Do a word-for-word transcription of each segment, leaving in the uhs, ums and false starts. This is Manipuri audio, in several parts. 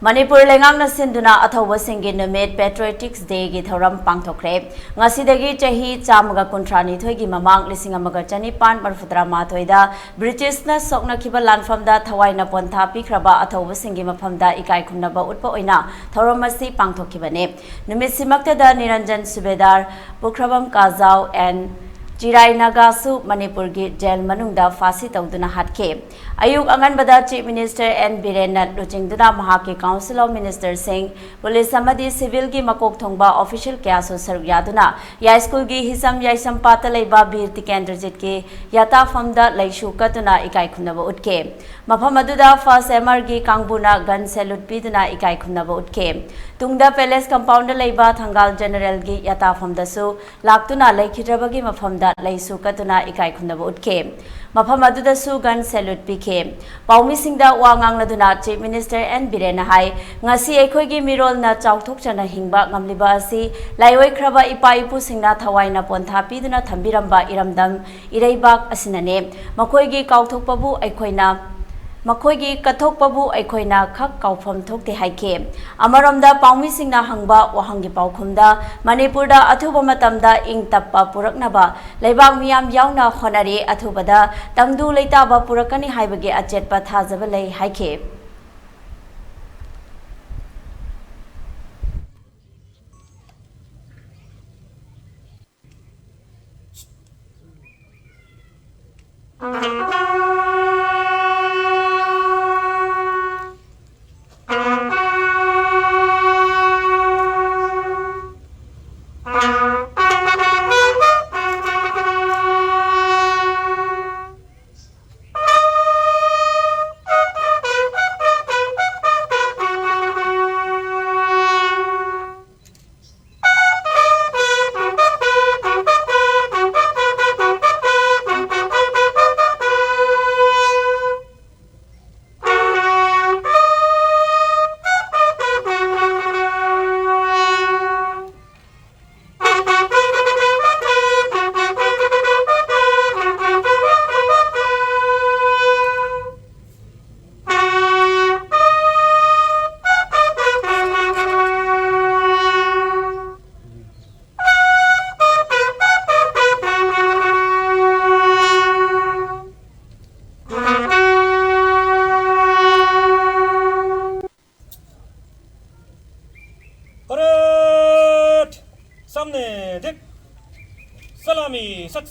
ꯃꯅꯤꯄꯨꯔ ꯂꯩꯉꯥꯛꯅ ꯁꯤꯟꯗꯨꯅ ꯑꯊꯧꯕꯁꯤꯡꯒꯤ ꯅꯨꯃꯤꯠ Patriotics Dayꯒꯤ ꯊꯧꯔꯝ ꯄꯥꯡꯊꯣꯛꯈ꯭ꯔꯦ꯫ ꯉꯁꯤꯗꯒꯤ ꯆꯍꯤ ꯆꯥꯝꯃꯒ ꯀꯨꯟꯊ꯭ꯔꯥꯅꯤꯊꯣꯏꯒꯤ ꯃꯃꯥꯡ ꯂꯤꯁꯤꯡ ꯑꯃꯒ ꯆꯅꯤꯄꯥꯟ ꯃꯔꯤꯐꯨꯇꯔꯥ ꯃꯥꯊꯣꯏꯗ ꯕ꯭ꯔꯤꯇꯤꯁꯅ ꯁꯣꯛꯅꯈꯤꯕ ꯂꯥꯟꯐꯝꯗ ꯊꯋꯥꯏꯅ ꯄꯣꯟꯊꯥ ꯄꯤꯈ꯭ꯔꯕ ꯑꯊꯧꯕꯁꯤꯡꯒꯤ ꯃꯐꯝꯗ ꯏꯀꯥꯏ ꯈꯨꯝꯅꯕ ꯎꯠꯄ ꯑꯣꯏꯅ ꯊꯧꯔꯝ ꯑꯁꯤ ꯄꯥꯡꯊꯣꯛꯈꯤꯕꯅꯤ꯫ ꯅꯨꯃꯤꯠꯁꯤꯃꯛꯇꯗ ꯅꯤꯔꯟꯖꯟ ꯁꯨꯕꯦꯗꯥꯔ, ꯄꯨꯈ꯭ꯔꯕꯝ ꯀꯥꯖꯥꯎ and ꯆꯤꯔꯥꯏ ꯅꯥꯒꯥꯁꯨ ꯃꯅꯤꯄꯨꯔꯒꯤ ꯖꯦꯜ ꯃꯅꯨꯡꯗ ꯐꯥꯁꯤ ꯇꯧꯗꯨꯅ ꯍꯥꯠꯈꯤ꯫ ꯑꯌꯨꯛ ꯑꯉꯟꯕꯗ Chief Minister N ꯕꯤꯔꯦꯟꯅ ꯂꯨꯆꯤꯡꯗꯨꯅ ꯃꯍꯥꯛꯀꯤ Council of Ministerꯁꯤꯡ, ꯄꯨꯂꯤꯁ ꯑꯃꯗꯤ ꯁꯤꯚꯤꯜꯒꯤ ꯃꯀꯣꯛ ꯊꯣꯡꯕ official ꯀꯌꯥꯁꯨ ꯁꯔꯨꯛ ꯌꯥꯗꯨꯅ ꯌꯥꯏꯁ꯭ꯀꯨꯜꯒꯤ ꯍꯤꯁꯝ ꯌꯥꯏꯁꯝꯄꯥꯠꯇ ꯂꯩꯕ ꯕꯤꯔ ꯇꯤꯀꯦꯟꯗ꯭ꯔꯖꯤꯠꯀꯤ ꯌꯥꯇꯥꯐꯝꯗ ꯂꯩꯁꯨ ꯀꯠꯇꯨꯅ ꯏꯀꯥꯏ ꯈꯨꯝꯅꯕ ꯎꯠꯈꯤ꯫ ꯃꯐꯝ ꯑꯗꯨꯗ First M Rꯒꯤ ꯀꯥꯡꯕꯨꯅ gun salute ꯄꯤꯗꯨꯅ ꯏꯀꯥꯏ ꯈꯨꯝꯅꯕ ꯎꯠꯈꯤ꯫ ꯇꯨꯡꯗ Palace Compoundꯗ ꯂꯩꯕ ꯊꯪꯒꯥꯜ Generalꯒꯤ ꯌꯥꯇꯥꯐꯝꯗꯁꯨ ꯂꯥꯛꯇꯨꯅ ꯂꯩꯈꯤꯗ꯭ꯔꯕꯒꯤ ꯃꯐꯝꯗ ꯂꯩꯁꯨ ꯀꯠꯇꯨꯅ ꯏꯀꯥꯏ ꯈꯨꯝꯅꯕ ꯎꯠꯈꯤ꯫ ꯃꯐꯝ ꯑꯗꯨꯗꯁꯨ gun salute ꯄꯤꯈꯤ꯫ ꯄꯥꯎꯃꯤꯁꯤꯡꯗ ꯋꯥ ꯉꯥꯡꯂꯗꯨꯅ Chief Minister N ꯕꯤꯔꯦꯟꯅ ꯍꯥꯏ, "ꯉꯁꯤ ꯑꯩꯈꯣꯏꯒꯤ ꯃꯤꯔꯣꯜꯅ ꯆꯥꯎꯊꯣꯛꯆꯅ ꯍꯤꯡꯕ ꯉꯝꯂꯤꯕ ꯑꯁꯤ ꯂꯥꯏꯑꯣꯏꯈ꯭ꯔꯕ ꯏꯄꯥ ꯏꯄꯨꯁꯤꯡꯅ ꯊꯋꯥꯏꯅ ꯄꯣꯟꯊꯥ ꯄꯤꯗꯨꯅ ꯊꯝꯕꯤꯔꯝꯕ ꯏꯔꯝꯗꯝ ꯏꯔꯩꯕꯥꯛ ꯑꯁꯤꯅꯅꯤ꯫ ꯃꯈꯣꯏꯒꯤ ꯀꯥꯎꯊꯣꯛꯄꯕꯨ ꯑꯩꯈꯣꯏꯅ, ꯃꯈꯣꯏꯒꯤ ꯀꯠꯊꯣꯛꯄꯕꯨ ꯑꯩꯈꯣꯏꯅ ꯈꯛ ꯀꯥꯎꯐꯝ ꯊꯣꯛꯇꯦ" ꯍꯥꯏꯈꯤ꯫ ꯑꯃꯔꯣꯝꯗ ꯄꯥꯎꯃꯤꯁꯤꯡꯅ ꯍꯪꯕ ꯋꯥꯍꯪꯒꯤ ꯄꯥꯎꯈꯨꯝꯗ, ꯃꯅꯤꯄꯨꯔꯗ ꯑꯊꯨꯕ ꯃꯇꯝꯗ ꯏꯪ ꯇꯞꯄ ꯄꯨꯔꯛꯅꯕ ꯂꯩꯕꯥꯛ ꯃꯤꯌꯥꯝ ꯌꯥꯎꯅ ꯍꯣꯠꯅꯔꯤ, ꯑꯊꯨꯕꯗ ꯇꯪꯗꯨ ꯂꯩꯇꯥꯕ ꯄꯨꯔꯛꯀꯅꯤ ꯍꯥꯏꯕꯒꯤ ꯑꯆꯦꯠꯄ ꯊꯥꯖꯕ ꯂꯩ ꯍꯥꯏꯈꯤ꯫ ꯗꯤꯛ꯫ ꯁꯂꯥꯃꯤ, ꯁꯠ꯫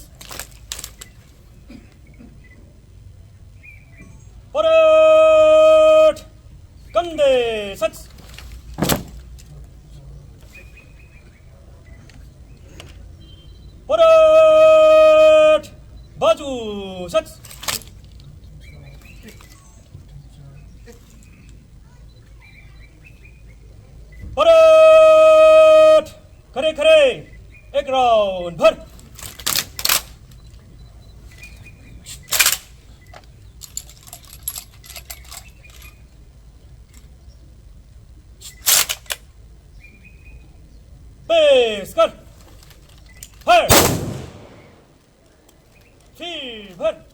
ꯄꯔꯦꯠ! ꯀꯟꯗꯦ, ꯁꯠ꯫ ꯄꯔꯦꯠ! ꯕꯥꯖꯨ, ꯁꯠ꯫ ꯄꯔꯦꯠ! ꯈꯔꯦ, ꯈꯔꯦ! ꯑꯦꯛ ꯔꯥꯎꯟ ꯚꯔ! ꯄꯦꯁ ꯀꯔ! ꯐꯥꯌꯔ! ꯐꯤꯚꯔ!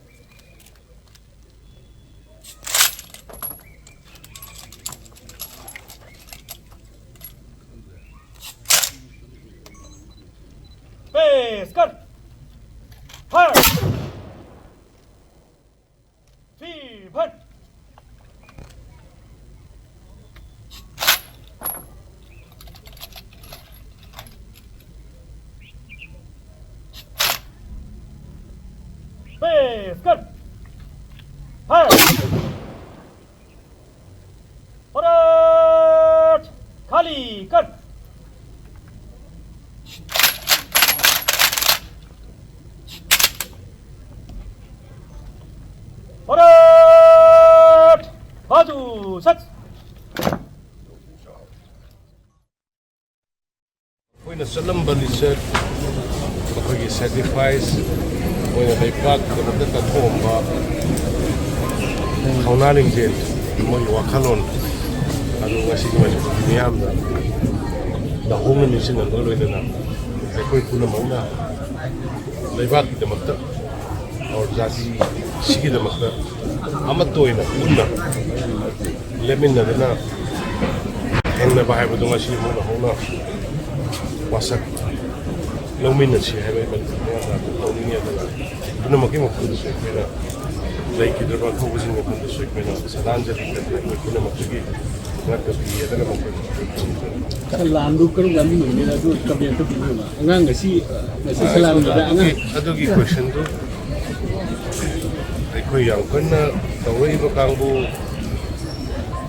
ꯄꯦꯁ ꯀꯠ! ꯐꯥꯌꯔ! ꯐꯤꯚꯔ! ꯄꯦꯁ ꯀꯠ! ꯐꯥꯌꯔ! ꯄꯔꯦꯠ! ꯈꯥꯂꯤ ꯀꯠ! ꯄꯔꯦꯠ! ꯕꯥꯖꯨ ꯁꯠ! ꯑꯩꯈꯣꯏꯅ ꯆꯠꯂꯝꯕ ꯂꯤꯆꯠ, ꯑꯩꯈꯣꯏꯒꯤ ꯁꯦꯀ꯭ꯔꯤꯐꯥꯏꯁ ꯑꯣꯏꯅ ꯂꯩꯕꯥꯛꯀꯤꯗꯃꯛꯇ ꯀꯠꯊꯣꯛꯑꯝꯕ ꯊꯧꯅꯥ ꯂꯤꯡꯖꯦꯜ, ꯃꯣꯏꯒꯤ ꯋꯥꯈꯜꯂꯣꯟ ꯑꯗꯨ ꯉꯁꯤꯒꯤ ꯃꯅꯤꯄꯨꯔꯒꯤ ꯃꯤꯌꯥꯝꯗ ꯅꯧꯍꯧꯅ ꯅꯤꯡꯁꯤꯡꯍꯟꯕꯒ ꯂꯣꯏꯅꯅ ꯑꯩꯈꯣꯏ ꯄꯨꯝꯅꯃꯛꯅ ꯂꯩꯕꯥꯛꯀꯤꯗꯃꯛꯇ ꯑꯣꯔ ꯖꯥꯇꯤꯁꯤꯒꯤꯗꯃꯛꯇ ꯑꯃꯠꯇ ꯑꯣꯏꯅ ꯄꯨꯟꯅ ꯂꯦꯞꯃꯤꯟꯅꯗꯨꯅ ꯊꯦꯡꯅꯕ ꯍꯥꯏꯕꯗꯨ ꯉꯁꯤ ꯑꯃꯨꯛ ꯅꯧꯍꯧꯅ ꯋꯥꯁꯛ ꯂꯧꯃꯤꯟꯅꯁꯤ ꯍꯥꯏꯕ ꯑꯩ ꯃꯇꯝ ꯃꯌꯥꯝꯗ ꯑꯗꯨꯝ ꯇꯧꯅꯤꯡꯉꯤ꯫ ꯑꯗꯨꯅ ꯄꯨꯝꯅꯃꯛꯀꯤ ꯃꯐꯝꯗꯁꯨ ꯑꯩꯈꯣꯏꯅ ꯂꯩꯈꯤꯗ꯭ꯔꯕ ꯑꯊꯧꯕꯁꯤꯡꯒꯤ ꯃꯐꯝꯗꯁꯨ ꯑꯩꯈꯣꯏꯅ ꯁꯗꯥꯟꯖꯂꯤ ꯀꯠꯇꯨꯅ ꯑꯩꯈꯣꯏ ꯄꯨꯝꯅꯃꯛꯇꯒꯤ ꯁꯂꯥꯝꯗꯨ ꯀꯔꯝ ꯀꯥꯟꯗ ꯂꯣꯏꯅꯤ? ꯑꯗꯨ ꯀꯃꯦꯟꯇ ꯄꯤꯕꯤꯌꯨ꯫ ꯑꯉꯥꯡ ꯉꯁꯤ, ꯉꯁꯤ ꯁꯂꯥꯝꯗꯨꯗ ꯑꯉꯥꯡ ꯑꯗꯨꯒꯤ, ꯑꯗꯨꯒꯤ ꯀꯣꯏꯁꯟꯗꯨ ꯑꯩꯈꯣꯏ ꯌꯥꯝ ꯀꯟꯅ ꯇꯧꯔꯛꯏꯕ ꯀꯥꯡꯕꯨ,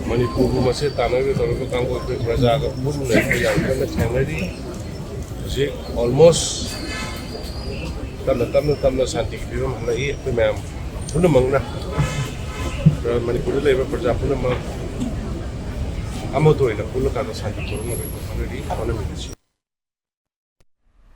ꯃꯅꯤꯄꯨꯔꯕꯨ ꯃꯁꯦ ꯇꯥꯟꯅꯔꯤꯕ ꯇꯧꯔꯤꯕ ꯀꯥꯡꯕꯨ, ꯑꯩꯈꯣꯏ ꯄ꯭ꯔꯖꯥꯒ ꯄꯨꯟꯅ ꯑꯩꯈꯣꯏ ꯌꯥꯝ ꯀꯟꯅ ꯊꯦꯡꯅꯔꯤ꯫ ꯍꯧꯖꯤꯛ almost ꯇꯞꯅ, ꯇꯞꯅ, ꯇꯞꯅ ꯁꯥꯟꯇꯤꯒꯤ ꯐꯤꯕꯝ ꯍꯜꯂꯛꯏ꯫ ꯑꯩꯈꯣꯏ ꯃꯌꯥꯝ ꯄꯨꯝꯅꯃꯛꯅ, ꯃꯅꯤꯄꯨꯔꯗ ꯂꯩꯔꯤꯕ ꯄ꯭ꯔꯖꯥ ꯄꯨꯝꯅꯃꯛ ꯑꯃꯠꯇ ꯑꯣꯏꯅ ꯄꯨꯜꯂꯀꯥꯟꯗ ꯁꯥꯟꯇꯤ ꯄꯨꯔꯛꯅꯕ ꯍꯣꯠꯅꯔꯤ, ꯍꯣꯠꯅꯃꯤꯟꯅꯁꯤ꯫